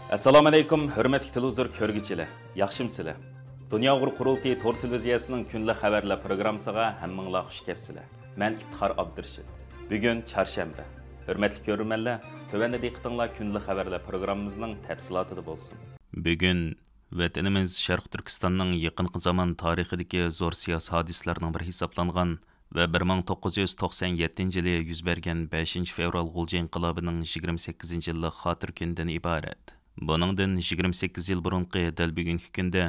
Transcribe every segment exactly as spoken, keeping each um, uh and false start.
ئەسسالامۇئەلەيكۇم، ھۆرمەتلىك تېلېۋىزور كۆرگۈچىلەر، ياخشىمۇسىلەر؟ دۇنيا ئۇيغۇر قۇرۇلتىيى تور تېلېۋىزىيەسىنىڭ كۈندىلىك خەۋەرلەر پروگراممىسىغا ھەممىڭلار خۇش كەپسىلەر. مەن ئىپتىخار ئابدۇرېشىت. بۈگۈن چارشەنبە. ھۆرمەتلىك كۆرۈرمەنلەر، تۆۋەندە دىققىتىڭلار كۈندىلىك خەۋەرلەر پروگراممىمىزنىڭ تەپسىلاتىدا بولسۇن. بۈگۈن ۋەتىنىمىز شەرقىي تۈركىستاننىڭ يېقىنقى زامان تارىخىدىكى زور سىياسىي ھادىسىلەرنىڭ بىرى ھېسابلانغان ۋە بىر مىڭ توققۇز يۈز توقسان يەتتىنچى يىلى يۈز بەرگەن بەشىنچى فېۋرال غۇلجا ئىنقىلابىنىڭ يىگىرمە سەككىزىنچى يىللىق خاتىرە كۈنىدىن ئىبارەت. بۇنىڭدىن يىگىرمە سەككىز يىل بۇرۇنقى دەل بۈگۈنكى كۈندە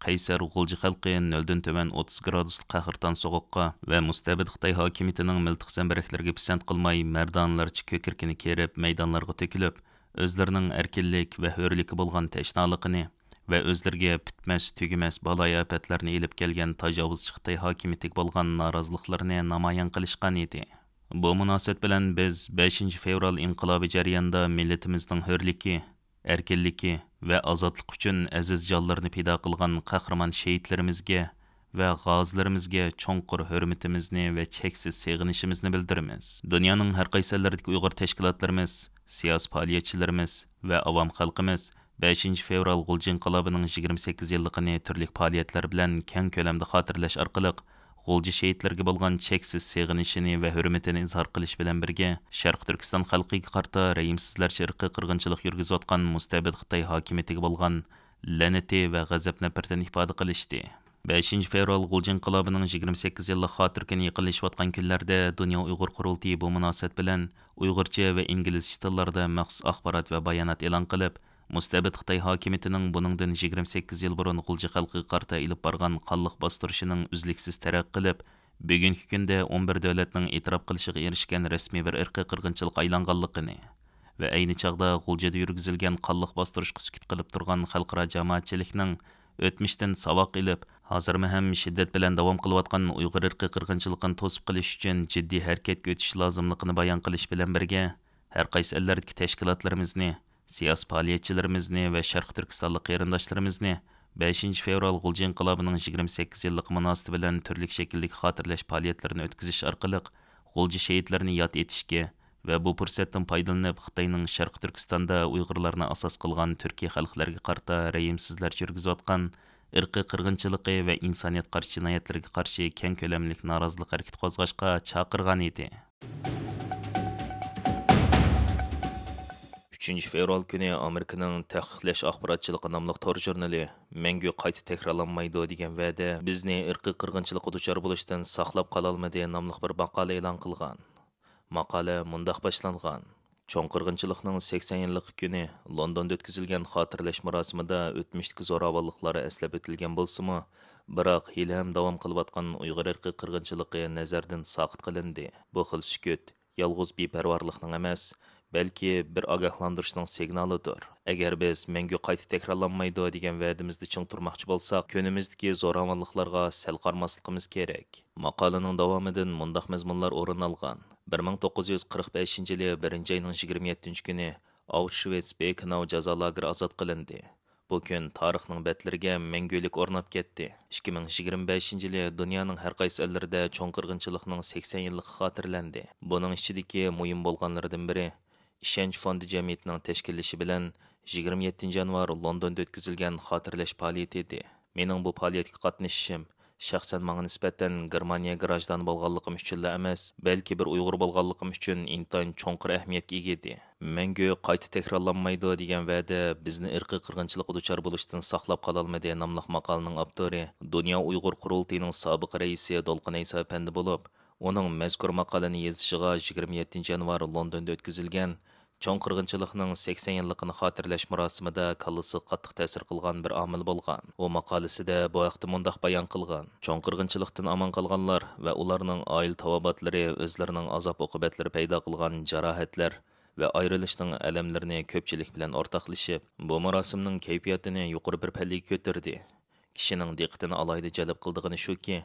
قەيسەر غۇلجا خەلقى نۆلدىن تۆۋەن ئوتتۇز گرادۇسلۇق قەھرىتان سوغۇققا ۋە مۇستەبىت خىتاي ھاكىمىيىتىنىڭ مىلتىق زەمبىرەكلىرىگە پىسەنت قىلماي، مەردانىلەرچە كۆكرىكىنى كېرىپ، مەيدانلارغا تۆكۈلۈپ، ئۆزلىرىنىڭ ئەركىنلىك ۋە ھۆرلۈككە بولغان تەشنالىقىنى ۋە ئۆزلىرىگە پۈتمەس، تۈگىمەس بالايىئاپەتلەرنى ئېلىپ كەلگەن تاجاۋۇزچى خىتاي ھاكىمىيىتىگە بولغان نارازىلىقلىرىنى نامايان قىلىشقان ئىدى. بۇ مۇناسىۋەت بىلەن بىز بەشىنچى فېۋرال ئىنقىلابى جەريانىدا مىللىتىمىزنىڭ ھۆرلۈكى، ئەركىنلىكى ۋە ئازادلىق ئۈچۈن ئەزىز جانلىرىنى پىدا قىلغان قەھرىمان شېھىتلىرىمىزگە ۋە غازىلىرىمىزگە چوڭقۇر ھۆرمىتىمىزنى ۋە چەكسىز سېغىنىشىمىزنى بىلدۈرىمىز. دۇنيانىڭ ھەر قايسى ئەللىرىدىكى ئۇيغۇر تەشكىلاتلىرىمىز، سىياسىي پائالىيەتچىلىرىمىز ۋە ئاۋام خەلقىمىز بەشىنچى فېۋرال غۇلجا ئىنقىلابىنىڭ يىگىرمە سەككىز يىللىقىنى تۈرلۈك پائالىيەتلەر بىلەن كەڭ كۆلەمدە خاتىرىلەش ئارقىلىق، غۇلجا شېھىتلىرىگە بولغان چەكسىز سېغىنىشىنى ۋە ھۆرمىتىنى ئىزھار قىلىش بىلەن بىرگە، شەرقىي تۈركىستان خەلقىگە قارىتا رەھىمسىزلەرچە ئىرقىي قىرغىنچىلىق يۈرگۈزۈۋاتقان مۇستەبىت خىتاي ھاكىمىيىتىگە بولغان لەنىتى ۋە غەزەپ-نەپرىتىنى ئىپادە قىلىشتى. بەشىنچى فېۋرال غۇلجا ئىنقىلابىنىڭ يىگىرمە سەككىز يىللىق خاتىرە كۈنى يېقىنلىشىۋاتقان كۈنلەردە دۇنيا ئۇيغۇر قۇرۇلتىيى بۇ مۇناسىۋەت بىلەن ئۇيغۇرچە ۋە ئىنگلىزچە تىللاردا مەخسۇس ئاخبارات ۋە بايانات ئېلان قىلىپ، مۇستەبىت خىتاي ھاكىمىيىتىنىڭ بۇنىڭدىن يىگىرمە سەككىز يىل بۇرۇن غۇلجا خەلقىگە قارىتا ئېلىپ بارغان قانلىق باستۇرۇشىنىڭ ئۈزلۈكسىز تەرەققىي قىلىپ، بۈگۈنكى كۈندە ئون بىر دۆلەتنىڭ ئېتىراپ قىلىشىغا ئېرىشكەن رەسمىي بىر ئىرقىي قىرغىنچىلىققا ئايلانغانلىقىنى ۋە ئەينى چاغدا غۇلجىدا يۈرگۈزۈلگەن قانلىق باستۇرۇشقا سۈكۈت قىلىپ تۇرغان خەلقئارا جامائەتچىلىكنىڭ ئۆتمۈشتىن ساۋاق ئېلىپ، ھازىرمۇ ھەم شىددەت بىلەن داۋام قىلىۋاتقان ئۇيغۇر ئىرقىي قىرغىنچىلىقىنى توسۇپ قېلىش ئۈچۈن جىددىي ھەرىكەتكە ئۆتۈش لازىملىقىنى بايان قىلىش بىلەن بىرگە، ھەر قايسى ئەللەردىكى تەشكىلاتلىرىمىزنى، سىياسىي پائالىيەتچىلىرىمىزنى ۋە شەرقىي تۈركىستانلىق قېرىنداشلىرىمىزنى بەشىنچى فېۋرال غۇلجا ئىنقىلابىنىڭ يىگىرمە سەككىز يىللىقى مۇناسىۋىتى بىلەن تۈرلۈك شەكىلدىكى خاتىرىلەش پائالىيەتلىرىنى ئۆتكۈزۈش ئارقىلىق غۇلجا شېھىتلىرىنى ياد ئېتىشكە ۋە بۇ پۇرسەتتىن پايدىلىنىپ، خىتاينىڭ شەرقىي تۈركىستاندا ئۇيغۇرلارنى ئاساس قىلغان تۈركىي خەلقلەرگە قارىتا رەھىمسىزلەرچە يۈرگۈزۈۋاتقان ئىرقىي قىرغىنچىلىقى ۋە ئىنسانىيەتقا قارشى جىنايەتلىرىگە قارشى كەڭ كۆلەملىك نارازىلىق ھەرىكىتى قوزغاشقا چاقىرغان ئىدى. ئۈچىنچى فېۋرال كۈنى ئامېرىكىنىڭ تەھقىقلەش ئاخباراتچىلىقى ناملىق تور ژۇرنىلى مەڭگۈ قايتا تەكرارلانمايدۇ دېگەن ۋەدە بىزنى ئىرقىي قىرغىنچىلىققا دۇچار بولۇشتىن ساقلاپ قالالمىدى ناملىق بىر ماقالە ئېلان قىلغان. ماقالە مۇنداق باشلانغان: چوڭ قىرغىنچىلىقنىڭ سەكسەن يىللىقى كۈنى لوندوندا ئۆتكۈزۈلگەن خاتىرىلەش مۇراسىمىدا ئۆتمۈشتىكى زوراۋانلىقلار ئەسلەپ ئۆتۈلگەن بولسىمۇ، بىراق ھېلىھەم داۋام قىلىۋاتقان ئۇيغۇر ئىرقىي قىرغىنچىلىقى نەزەردىن ساقىت قىلىندى. بۇ خىل سۈكۈت يالغۇز بىپەرۋالىقنىڭ ئەمەس، بەلكى بىر ئاگاھلاندۇرۇشنىڭ سىگنالىدۇر. ئەگەر بىز مەڭگۈ قايتا تەكرارلانمايدۇ دېگەن ۋەدىمىزدە چىڭ تۇرماقچى بولساق، كۈنىمىزدىكى زوراۋانلىقلارغا سەل قارىماسلىقىمىز كېرەك. ماقالىنىڭ داۋامىدىن مۇنداق مەزمۇنلار ئورۇن ئالغان: بىر مىڭ توققۇز يۈز قىرىق بەشىنچى يىلى بىرىنچى ئاينىڭ يىگىرمە يەتتىنچى كۈنى ئاۋشۋىتس بىركېناۋ جازا لاگېرى ئازاد قىلىندى. بۇ كۈن تارىخنىڭ بەتلىرىگە مەڭگۈلۈك ئورناپ كەتتى. ئىككى مىڭ يىگىرمە بەشىنچى يىلى دۇنيانىڭ ھەر قايسى ئەللىرىدە چوڭ قىرغىنچىلىقنىڭ سەكسەن يىللىقى خاتىرىلەندى. بۇنىڭ ئىچىدىكى مۇھىم بولغانلىرىدىن بىرى ئىشەنچ فوندى جەمئىيىتىنىڭ تەشكىللىشى بىلەن يىگىرمە يەتتىنچى يانۋار لوندوندا ئۆتكۈزۈلگەن خاتىرىلەش پائالىيىتى ئىدى. مېنىڭ بۇ پائالىيەتكە قاتنىشىشىم شەخسەن ماڭا نىسبەتەن گېرمانىيە گراژدانى بولغانلىقىم ئۈچۈنلا ئەمەس، بەلكى بىر ئۇيغۇر بولغانلىقىم ئۈچۈن ئىنتايىن چوڭقۇر ئەھمىيەتكە ئىگە ئىدى. مەڭگۈ قايتا تەكرارلانمايدۇ دېگەن ۋەدە بىزنى ئىرقىي قىرغىنچىلىققا دۇچار بولۇشتىن ساقلاپ قالالمىدى ناملىق ماقالىنىڭ ئاپتورى دۇنيا ئۇيغۇر قۇرۇلتىيىنىڭ سابىق رەئىسى دولقۇن ئەيسا ئەپەندى بولۇپ، ئۇنىڭ مەزكۇر ماقالىنى يېزىشىغا يىگىرمە يەتتىنچى يانۋار لوندوندا ئۆتكۈزۈلگەن چوڭ قىرغىنچىلىقنىڭ سەكسەن يىللىقىنى خاتىرىلەش مۇراسىمىدا كاللىسىغا قاتتىق تەسىر قىلغان بىر ئامىل بولغان. ئۇ ماقالىسىدە بۇ ھەقتە مۇنداق بايان قىلغان: چوڭ قىرغىنچىلىقتىن ئامان قالغانلار ۋە ئۇلارنىڭ ئائىلە تاۋابىئاتلىرى ئۆزلىرىنىڭ ئازاب-ئوقۇبەتلىرى پەيدا قىلغان جاراھەتلەر ۋە ئايرىلىشنىڭ ئەلەملىرىنى كۆپچىلىك بىلەن ئورتاقلىشىپ، بۇ مۇراسىمنىڭ كەيپىياتىنى يۇقىرى بىر پەللىگە كۆتۈردى. كىشىنىڭ دىققىتىنى ئالاھىدە جەلپ قىلىدىغىنى شۇكى،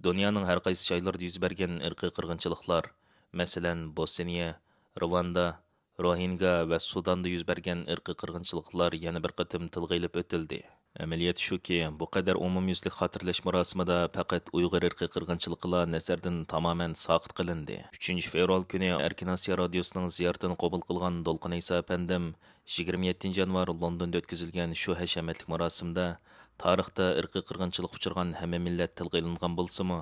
دۇنيانىڭ ھەر قايسى جايلىرىدا يۈز بەرگەن ئىرقىي قىرغىنچىلىقلار، مەسىلەن، بوسنىيە، رۇۋاندا، روھىنگا ۋە سۇداندا يۈز بەرگەن ئىرقىي قىرغىنچىلىقلار يەنە بىر قېتىم تىلغا ئېلىپ ئۆتۈلدى. ئەمەلىيەت شۇكى، بۇ قەدەر ئومۇميۈزلۈك خاتىرىلەش مۇراسىمىدا پەقەت ئۇيغۇر ئىرقىي قىرغىنچىلىقىلا نەزەردىن تامامەن ساقىت قىلىندى. ئۈچىنچى فېۋرال كۈنى ئەركىن ئاسىيا رادىيوسىنىڭ زىيارىتىنى قوبۇل قىلغان دولقۇن ئەيسا ئەپەندىم، يىگىرمە يەتتىنچى يانۋار لوندوندا ئۆتكۈزۈلگەن شۇ ھەشەمەتلىك مۇراسىمدا تارىختا ئىرقىي قىرغىنچىلىققا ئۇچرىغان ھەممە مىللەت تىلغا ئېلىنغان بولسىمۇ،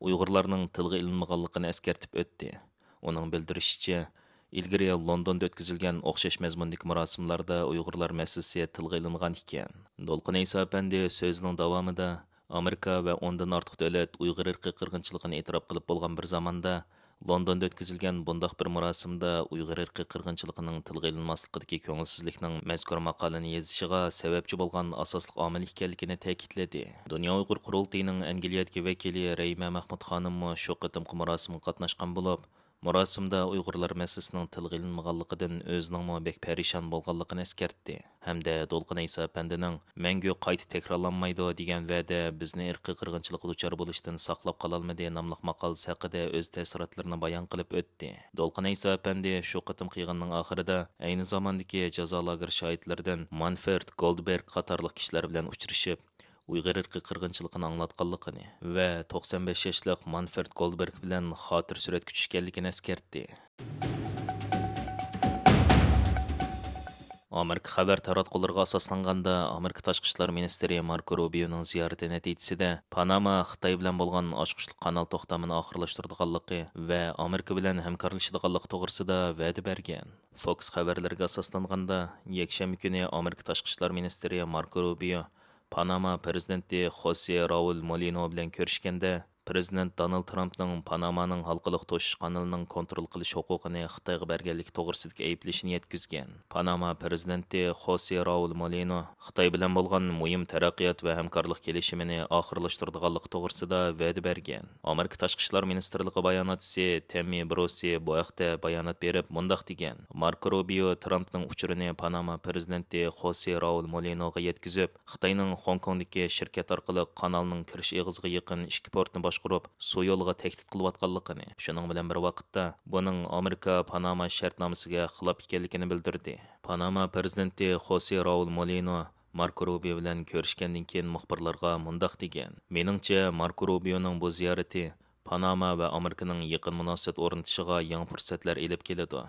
ئۇيغۇرلارنىڭ تىلغا ئېلىنمىغانلىقىنى ئەسكەرتىپ ئۆتتى. ئۇنىڭ بىلدۈرۈشىچە، ئىلگىرى لوندوندا ئۆتكۈزۈلگەن ئوخشاش مەزمۇندىكى مۇراسىملاردا ئۇيغۇرلار مەسىلىسى تىلغا ئېلىنغان ئىكەن. دولقۇن ئەيسا ئەپەندى سۆزىنىڭ داۋامىدا، ئامېرىكا ۋە ئوندىن ئارتۇق دۆلەت ئۇيغۇر ئىرقىي قىرغىنچىلىقىنى ئېتىراپ قىلىپ بولغان بىر زاماندا، لوندوندا ئۆتكۈزۈلگەن بۇنداق بىر مۇراسىمدا ئۇيغۇر ئىرقىي قىرغىنچىلىقىنىڭ تىلغا ئېلىنماسلىقىدىكى كۆڭۈلسىزلىكنىڭ مەزكۇر ماقالىنى يېزىشىغا سەۋەبچى بولغان ئاساسلىق ئامىل ئىكەنلىكىنى تەكىتلىدى. دۇنيا ئۇيغۇر قۇرۇلتىيىنىڭ ئەنگلىيەدىكى ۋەكىلى رەيمە مەخمۇت خانىممۇ شۇ قېتىمقى مۇراسىمغا قاتناشقان بولۇپ، مۇراسىمدا ئۇيغۇرلار مەسىلىسىنىڭ تىلغا ئېلىنمىغانلىقىدىن ئۆزىنىڭمۇ بەك پەرىشان بولغانلىقىنى ئەسكەرتتى ھەمدە دولقۇن ئەيسا ئەپەندىنىڭ مەڭگۈ قايتا تەكرارلانمايدۇ دېگەن ۋەدە بىزنى ئىرقىي قىرغىنچىلىققا دۇچار بولۇشتىن ساقلاپ قالالمىدى ناملىق ماقالىسى ھەققىدە ئۆز تەسىراتلىرىنى بايان قىلىپ ئۆتتى. دولقۇن ئەيسا ئەپەندى شۇ قېتىمقى يىغىننىڭ ئاخىرىدا ئەينى زاماندىكى جازا لاگېر شاھىتلىرىدىن مانفرېد گولدبېرگ قاتارلىق كىشىلەر بىلەن ئۇچرىشىپ، ئۇيغۇر ئىرقىي قىرغىنچىلىقىنى ئاڭلاتقانلىقىنى ۋە توقسان بەش ياشلىق مانفرېد گولدبېرگ بىلەن خاتىرە سۈرەتكە چۈشكەنلىكىنى ئەسكەرتتى. ئامېرىكا خەۋەر تاراتقۇلىرىغا ئاساسلانغاندا، ئامېرىكا تاشقى ئىشلار مىنىستىرى ماركو روبىيونىڭ زىيارىتى نەتىجىسىدە، پاناما خىتاي بىلەن بولغان ئاچقۇچلۇق قانال توختامىنى ئاخىرلاشتۇرىدىغانلىقى ۋە ئامېرىكا بىلەن ھەمكارلىشىدىغانلىقى توغرىسىدا ۋەدە بەرگەن. فوكس خەۋەرلىرىگە ئاساسلانغاندا، يەكشەنبە كۈنى ئامېرىكا تاشقى ئىشلار مىنىستىرى ماركو روبىيو پاناما پىرېزىدېنتى خوسې راۋۇل مولىنو بىلەن كۆرۈشكەندە، پىرېزىدېنت دونالد ترامپنىڭ پانامانىڭ ھالقىلىق توشۇش قانىلىنىڭ كونترول قىلىش ھوقۇقىنى خىتايغا بەرگەنلىكى توغرىسىدىكى ئەيىبلىشىنى يەتكۈزگەن. پاناما پىرېزىدېنتى خوسې راۋۇل مولىنو خىتاي بىلەن بولغان مۇھىم تەرەققىيات ۋە ھەمكارلىق كېلىشىمىنى ئاخىرلاشتۇرىدىغانلىقى توغرىسىدا ۋەدە بەرگەن. ئامېرىكا تاشقى ئىشلار مىنىستىرلىقى باياناتچىسى تېممى بروسى بۇ ھەقتە بايانات بېرىپ مۇنداق دېگەن: ماركو روبىيو ترامپنىڭ ئۇچۇرىنى پاناما پىرېزىدېنتى خوسې راۋۇل مولىنوغا يەتكۈزۈپ، خىتاينىڭ خوڭكوڭدىكى شىركەت ئارقىلىق قانالنىڭ كىرىش ئېغىزىغا يېقىن ئىككى پورتنى باشقۇرۇپ، سۇ يولىغا تەھدىت قىلىۋاتقانلىقىنى، شۇنىڭ بىلەن بىر ۋاقىتتا بۇنىڭ ئامېرىكا پاناما شەرتنامىسىگە خىلاپ ئىكەنلىكىنى بىلدۈردى. پاناما پىرېزىدېنتى خوسې راۋۇل مولىنو ماركو روبىيو بىلەن كۆرۈشكەندىن كېيىن مۇخبىرلارغا مۇنداق دېگەن: مېنىڭچە، ماركو روبىيونىڭ بۇ زىيارىتى پاناما ۋە ئامېرىكىنىڭ يېقىن مۇناسىۋەت ئورنىتىشىغا يېڭى پۇرسەتلەر ئېلىپ كېلىدۇ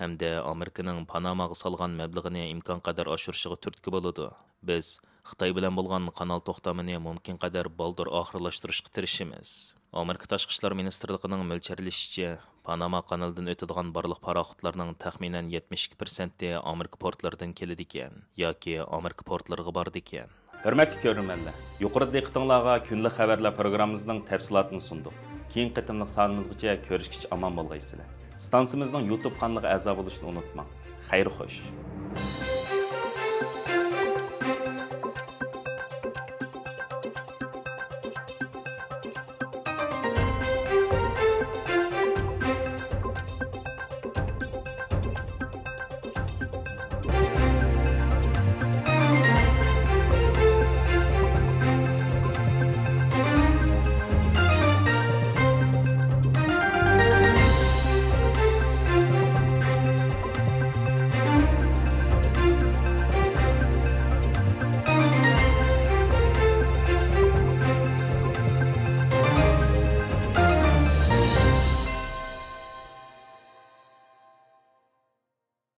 ھەمدە ئامېرىكىنىڭ پاناماغا سالغان مەبلىغىنى ئىمكانقەدەر ئاشۇرۇشىغا تۈرتكە بولىدۇ. بىز خىتاي بىلەن بولغان قانال توختامىنى مۇمكىنقەدەر بالدۇر ئاخىرلاشتۇرۇشقا تىرىشىمىز. ئامېرىكا تاشقى ئىشلار مىنىستىرلىقىنىڭ مۆلچەرلىشىچە، پاناما قانىلىدىن ئۆتىدىغان بارلىق پاراخوتلارنىڭ تەخمىنەن يەتمىش ئىككى پىرسەنتى ئامېرىكا پورتلىرىدىن كېلىدىكەن ياكى ئامېرىكا پورتلىرىغا بارىدىكەن. ھۆرمەتلىك كۆرۈرمەنلەر، يۇقىرىدا دىققىتىڭلارغا كۈندىلىك خەۋەرلەر پروگراممىمىزنىڭ تەپسىلاتىنى سۇندۇق. كېيىنكى قېتىملىق سانىمىزغىچە كۆرۈشكىچە ئامان بولغايسىلەر. ئىستانسىمىزنىڭ يۇتۇب قانىلىغا ئەزا بولۇشنى ئۇنتۇماڭ. خەير خوش.